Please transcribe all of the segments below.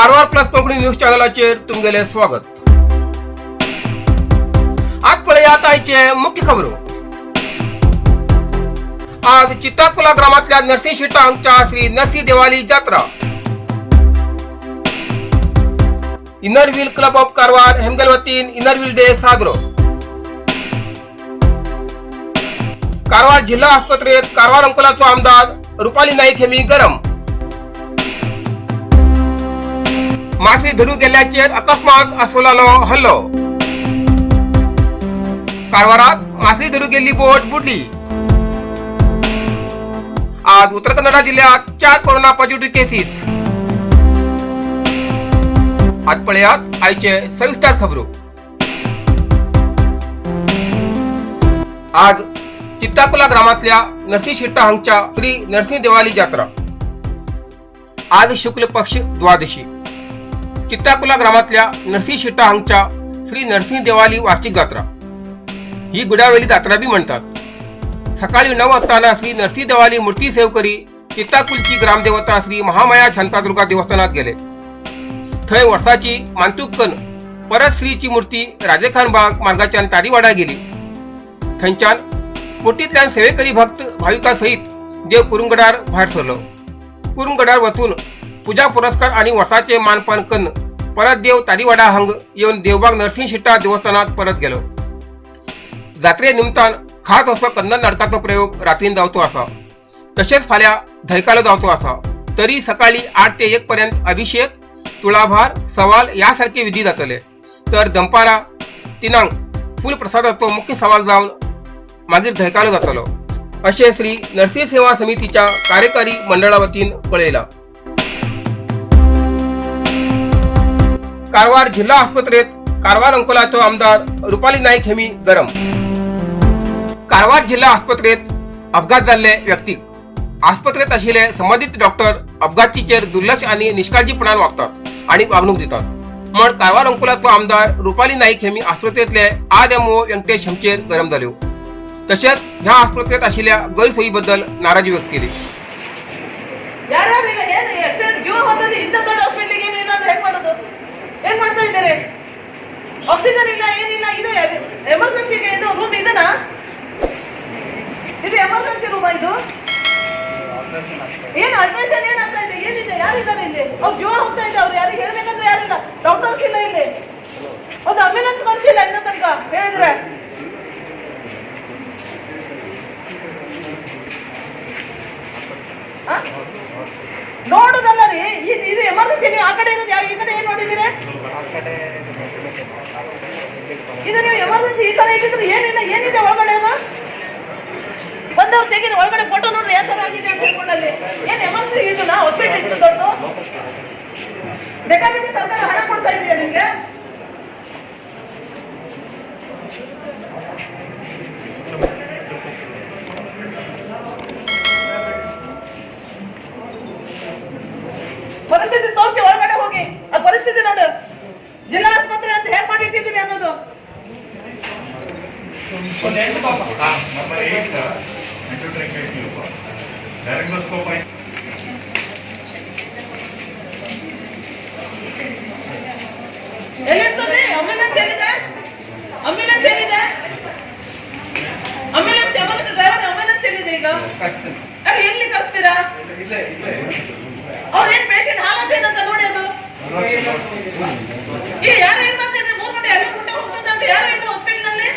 Karwar plus Konkani news चॅनलाचेर तुमगेलें स्वागत. आज पळयात आयचे मुख्य खबरो. आज चित्ताकुला ग्रामातल्या नरसिंह शेट्टा हांगच्या श्री नरसिंह देवाली जात्रा. Inner Wheel Club of Karwar हेमगल वतीन इनर व्हील डे साजरो. कारवार जिल्हा आस्पत्रेत कारवार अंकोलाचो आमदार रुपाली नाईक हेमी गरम. मासे धरू गेल्ल्याचेर अकस्मात आसोलालो हल्लो. कारवारात मासे धरू गेल्ली बोट बुडली. आज उत्तर कन्नडा जिल्ह्यात 4 कोरोना पॉझिटिव्ह केसीस. आज पळयात आयचे सविस्तर खबरो. आज चित्ताकुला ग्रामातल्या नरसिंह शेट्टा हांगच्या श्री नरसिंह देवाली जात्रा. आज शुक्ल पक्ष द्वादशी. चित्ताकुला ग्रामातल्या नरसिंह शेट्टा हांगच्या श्री नरसिंह देवाली वार्षिक जात्रा. ही गुडावेली जात्रा बी म्हणतात. सकाळी 9 वाजताना श्री नरसिंह देवाली मूर्ती सेवकरी चित्ताकुलची ग्रामदेवता श्री महामाया शांतादुर्गा देवस्थानात गेले. थंय वर्साची मानतूक कन परत श्रीची मूर्ती राजेखान बाग मार्गाच्यान तारीवाडा गेली. थंयच्यान मूर्तींतल्यान सेवेकरी भक्त भाविकां सहित देव कुरुंगडार भायर सरलो. कुरुंगडार वचून पुजा पुरस्कार आणि वर्साचे मानपान कन्न परत देव तारीवाडा हांग येवन देवबाग नरसिंह शेट्टा देवस्थानात परत गेलो. जात्रे निमतान खास असो कन्नड नाटकाचो प्रयोग रात्रीन जावचो आसा, तशेंच फाल्यां धंयकालो जावचो आसा. तरी सकाळी 8 ते 1 पर्यंत अभिषेक, तुळाभार, सवाल ह्या सारखे विधी जातले, तर दनपारां 3 फुल प्रसादाचो मुख्य सवाल जावन मागीर धंयकालो जातलो, अशें श्री नरसिंह सेवा समितीच्या कार्यकारी मंडळा वतीन कळयलां. कारवार जिल्हा आस्पत्रेत कारवार अंकोलाचो आमदार रुपाली नाईक हेमी गरम. कारवार जिल्हा आस्पत्रेत अपघात जाल्ले व्यक्तीक आस्पत्रेत आशिल्ले संबंदीत डॉक्टर अपघातीचेर दुर्लक्ष आनी निष्काळजीपणान वागतात आनी वागणूक दितात म्हण कारवार अंकोलाचो आमदार रुपाली नाईक हेमी आस्पत्रेतले RMO Venkatesh हांचेर गरम जाल्यो. तशेंच ह्या आस्पत्रेत आशिल्ल्या गैरसोयी बद्दल नाराजी व्यक्त केली. ಯಾರ್ಯಾರು ಈಗ ಏನು ಆಕ್ಸಿಡೆಂಟ್ ಜೀವ ಹೋದಲ್ಲಿ ಇಂಥ ದೊಡ್ಡ ಹಾಸ್ಪಿಟ್ಲಿಗೆ ಏನು ಏನಾದ್ರು ಹೇಗೆ ಮಾಡೋದು? ಏನ್ ಮಾಡ್ತಾ ಇದ್ದಾರೆ? ಆಕ್ಸಿಜನ್ ಇಲ್ಲ, ಏನಿಲ್ಲ. ಇದು ಎಮರ್ಜೆನ್ಸಿಗೆ ಇದು ರೂಮ್ ಇದನಾ? ಇದು ಎಮರ್ಜೆನ್ಸಿ ರೂಮ್ ಇದು? ಏನು ಅಡ್ಮಿಷನ್ ಏನಾಗ್ತಾ ಇದೆ? ಏನಿದೆ? ಯಾರಿದ್ದಾರೆ ಇಲ್ಲಿ? ಅವ್ರ ಜೀವ ಹೋಗ್ತಾ ಇದೆ. ಅವ್ರು ಯಾರಿಗೆ ಹೇಳ್ಬೇಕಂದ್ರೆ ಯಾರಿಲ್ಲ. ಡಾಕ್ಟರ್ಸ್ ಇಲ್ಲ ಇಲ್ಲಿ. ಒಂದು ಆಂಬ್ಯುಲೆನ್ಸ್ ಕಳ್ಸಿಲ್ಲ ಇನ್ನೂ ತನಕ ಹೇಳಿದ್ರೆ. ಆ? ನೋಡುದಲ್ಲ ರೀ, ಇದು ಎಮರ್ಜೆನ್ಸಿ. ನೀವು ಆ ಕಡೆ ಇರೋದು ಈ ಕಡೆ ಏನ್ ನೋಡಿದ್ದೀರಿ? ಇದು ನೀವು ಎಮರ್ಜೆನ್ಸಿ ಈ ತರ ಇಟ್ಟಿದ್ರೆ ಏನಿಲ್ಲ, ಏನಿದೆ ಒಳಗಡೆ? ಅದು ಬಂದವ್ರು ತೆಗೀರಿ ಒಳಗಡೆ ಫೋಟೋ ನೋಡ್ರಿ, ಯಾವ ತರ ಆಗಿದೆ ಅಂತ ಹೇಳ್ಕೊಂಡಲ್ಲಿ. ಏನ್ ಎಮರ್ಜೆನ್ಸಿ ಇದು ನಾ ಹಾಸ್ಪಿಟಲ್ ಇಷ್ಟು ದೊಡ್ಡ ಬೇಕಾಬಿಟ್ಟಿ ಸರ್ಕಾರ ಹಣ ಕೊಡ್ತಾ ಇದೆಯಾ ನಿಮ್ಗೆ? ಪರಿಸ್ಥಿತಿ ತೋರಿಸಿ, ಒಳಗಡೆ ಹೋಗಿ ಆ ಪರಿಸ್ಥಿತಿ ನೋಡು. ಜಿಲ್ಲಾ ಆಸ್ಪತ್ರೆ ಅಂತ ಹೇಗ್ ಮಾಡಿ ಇಟ್ಟಿದ್ದೀರಿ ಅನ್ನೋದು. Number 8, endotracheal tube. Laryngoscope I ಎಲ್ಲಿಡ್ತಾರೆ? Ambulance ಎಲ್ಲಿದೆ? ಆಂಬ್ಯುಲೆನ್ಸ್ ಎಲ್ಲಿದೆ? ಆಂಬ್ಯುಲೆನ್ಸ್, ಆಂಬ್ಯುಲೆನ್ಸ್ ಡ್ರೈವರ್, ಆಂಬ್ಯುಲೆನ್ಸ್ ಎಲ್ಲಿದೆ ಈಗ? ಅರೆ, ಎಲ್ಲಿ ಕಳಿಸ್ತೀರಾ? ಅವ್ರ ಏನ್ ಪೇಷಂಟ್ ಹಾಲತ್ ಏನಂತ ನೋಡಿ ಅದು. ಈ ಯಾರು ಏನ್ ಮಾಡ್ತಿದ್ರೆ? 3 ಗಂಟೆ 2 ಗಂಟೆ ಹೋಗ್ತದೆ ಅಂತ ಯಾರು ಇಲ್ಲ ಹಾಸ್ಪಿಟಲ್ ನಲ್ಲಿ.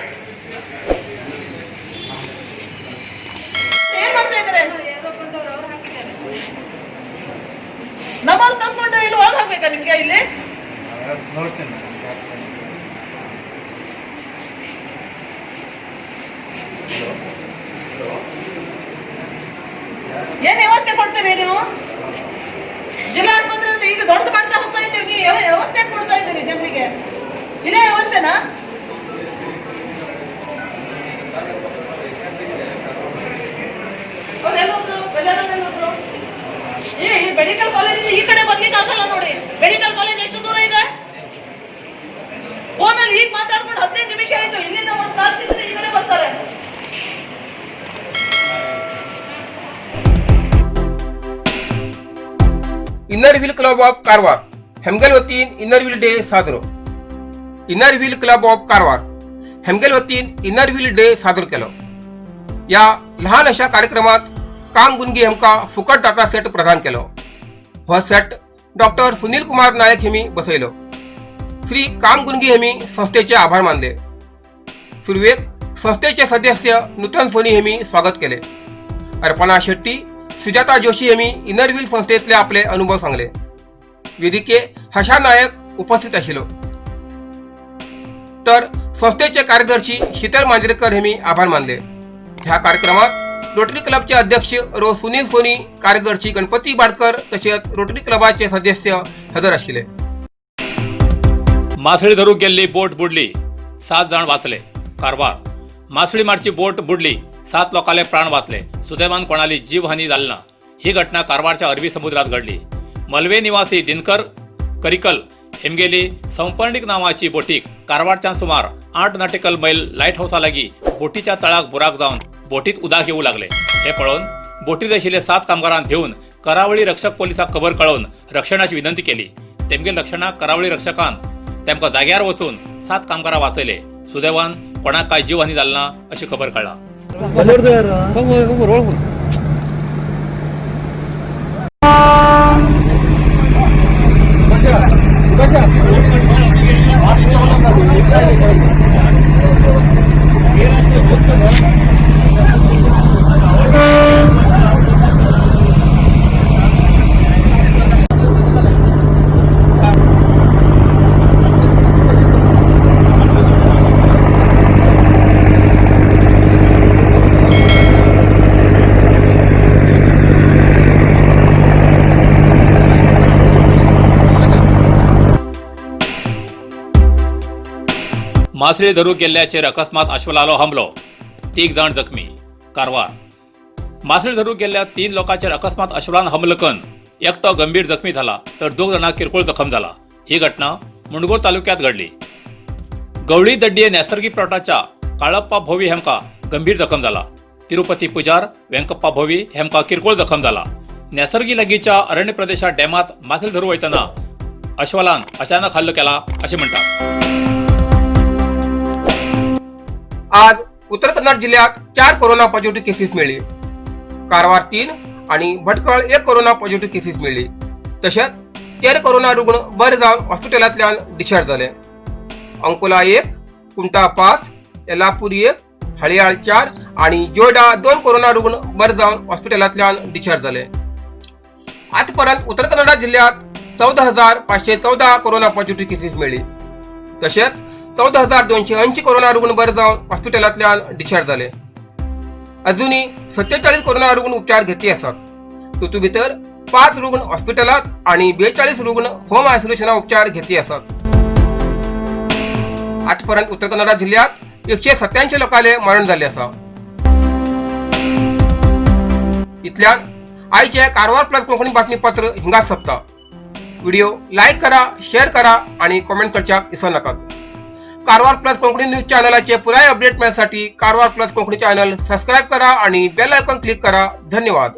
ಏನ್ ಮಾಡ್ತಾ ಇದ್ದಾರೆ? ನಮ್ಮವ್ರು ತಂದ್ಕೊಂಡು ಇಲ್ಲಿ ಹೋಗ್ ಹಾಕ್ಬೇಕಾ ನಿಮ್ಗೆ ಇಲ್ಲಿ? ನೋಡ್ತೇನೆ. ಏನ್ ವ್ಯವಸ್ಥೆ ಕೊಡ್ತೀರಿ ನೀವು? ಜಿಲ್ಲಾ ಆಸ್ಪತ್ರೆ ಅಂತ ಈಗ ದೊಡ್ಡದು ಮಾಡ್ತಾ ಹೋಗ್ತಾ ಇದ್ದೀವಿ. ನೀವು ಯಾವ ವ್ಯವಸ್ಥೆ ಕೊಡ್ತಾ ಇದ್ದೀರಿ ಜನರಿಗೆ? ಇದೇ ವ್ಯವಸ್ಥೆನಾ? ಅವ್ರು ಎಲ್ಲೋದ್ರು? ಗಜಾನನ್ ಎಲ್ಲೋದ್ರು? ಈ ಮೆಡಿಕಲ್ ಕಾಲೇಜ್ ಈ ಕಡೆ ಬರ್ಲಿಕ್ಕೆ ಆಗಲ್ಲ ನೋಡಿ. ಮೆಡಿಕಲ್ ಕಾಲೇಜ್ ಎಷ್ಟು ದೂರ ಇದೆ? ಫೋನಲ್ಲಿ ಈಗ ಮಾತಾಡ್ಕೊಂಡು 15 ನಿಮಿಷ ಆಯ್ತು. ಇಲ್ಲಿಂದ ಒಂದು 4 ನಿಮಿಷ ಈ ಕಡೆ ಬರ್ತಾರೆ. Inner Wheel Club of Karwar हेमगेल वतीन इनर व्हील डे साजरो. Inner Wheel Club of Karwar हेमगेल वतीन इनर व्हील डे साजरो केलो. या ल्हान अशा कार्यक्रमात काम गुंगी हेमका फुकट डाटा सेट प्रदान केलो. हो सेट डॉक्टर सुनील कुमार नायक हेमी बसयलो. श्री काम गुंगी हेमी संस्थेचे आभार मानले. सुरवेक संस्थेचे सदस्य नूतन सोनी हेमी स्वागत केले. अर्पणा शेट्टी, सुजाता जोशी हेमी इनर व्हील संस्थेतले आपले अनुभव सांगले. वेदिके हर्षा नायक उपस्थित आशिल्लो, तर संस्थेचे कार्यदर्शी शीतल मांजरेकर हेमी आभार मानले. ह्या कार्यक्रमात रोटरी क्लबचे अध्यक्ष रो सुनील सोनी, कार्यदर्शी गणपती बाडकर तसेच रोटरी क्लबाचे सदस्य हजर आशिल्ले. मासळी धरूक गेल्ली बोट बुडली, 7 जाण वाचले. कारवार मासळी मारची बोट बुडली, 7 लोकांले प्राण वाचले. सुदैवान कोणाली जीवहानी जाली ना. ही घटना कारवारच्या अरबी समुद्रात घडली. मलवे निवासी दिनकर करिकल हेमगेली संपर्णिक नावाची बोटीक कारवारच्यान सुमार 8 नॉटिकल मैल लायट हाऊसा लागीं बोटीच्या तळाक बुराक जावन बोटीत उदक येवू लागले. हे पळोवन बोटीर आशिल्ले 7 कामगारांक घेवन करावळी रक्षक पोलिसाक खबर कळोवन रक्षणाची विनंती केली. तेमगे लक्षणाक करावळी रक्षकान तेमकां जाग्यार वचून 7 कामगारां वाचयले. सुदैवान कोणाक काय जीवहानी जाली ना अशी खबर कळ्ळा. मासळी धरूक गेल्ल्याचेर अकस्मात आश्वलालो हमलो, 3 जाण जखमी. कारवार मासळी धरूक गेल्ल्या 3 लोकांचेर अकस्मात अश्वलान हमलो करून एकटो गंभीर जखमी झाला, तर 2 जाणांक किरकोळ जखम झाला. ही घटना मुंडगोळ तालुक्यात घडली. गवळी दड्डीये नैसर्गिक प्लॉटाच्या काळप्पा भोवी हेमका गंभीर जखम झाला. तिरुपती पुजार व्यंकप्पा भोवी हेमका किरकोळ जखम झाला. नैसर्गिक लागीच्या अरण्य प्रदेशात डॅमात मासळी धरू वयतना अश्वलान अचानक हल्लो केला असे म्हणतात. आज उत्तर कन्नड जिल्ह्यात 4 कोरोना पॉझिटिव्ह केसेस मिळली. कारवार 3 आणि भटकळ 1 कोरोना पॉझिटिव्ह केसेस मिळली. तसेच 13 कोरोना रुग्ण बरे जावन हॉस्पिटलांतल्यान डिस्चार्ज जाले. अंकोला 1, कुमठा 5, येलापूर 1, हळयाळ 4 आणि जोयडा 2 कोरोना रुग्ण बरे जावन हॉस्पिटलांतल्यान डिस्चार्ज जाले. आतापर्यंत उत्तर कन्नडा जिल्ह्यात 14,514 कोरोना पॉझिटिव्ह केसेस मिळली. तसेच 14,280 कोरोना रुग्ण बरे जावन हॉस्पिटलांतल्यान डिस्चार्ज जाले. अजूनही 47 कोरोना रुग्ण उपचार घेतले आसात. तातूंत भितर 5 रुग्ण हॉस्पिटलात आणि 42 रुग्ण होम आयसोलेशना उपचार घेतले आसात. आजपर्यंत उत्तर कन्नडा जिल्ह्यात 187 लोकांले मरण जाल्ले आसा. इतल्यान आयचे कारवार प्लस कोंकणी बातमीपत्र हिंगाच सोंपता. व्हिडिओ लायक करा, शेअर करा आणि कमेंट करच्याक विसर नाकात. कारवार प्लस कोंकणी न्यूज चॅनलाचे पुराय अपडेट मेळसाठी Karwar plus Konkani channel subscribe करा आणि बेल आयकॉन क्लिक करा. धन्यवाद.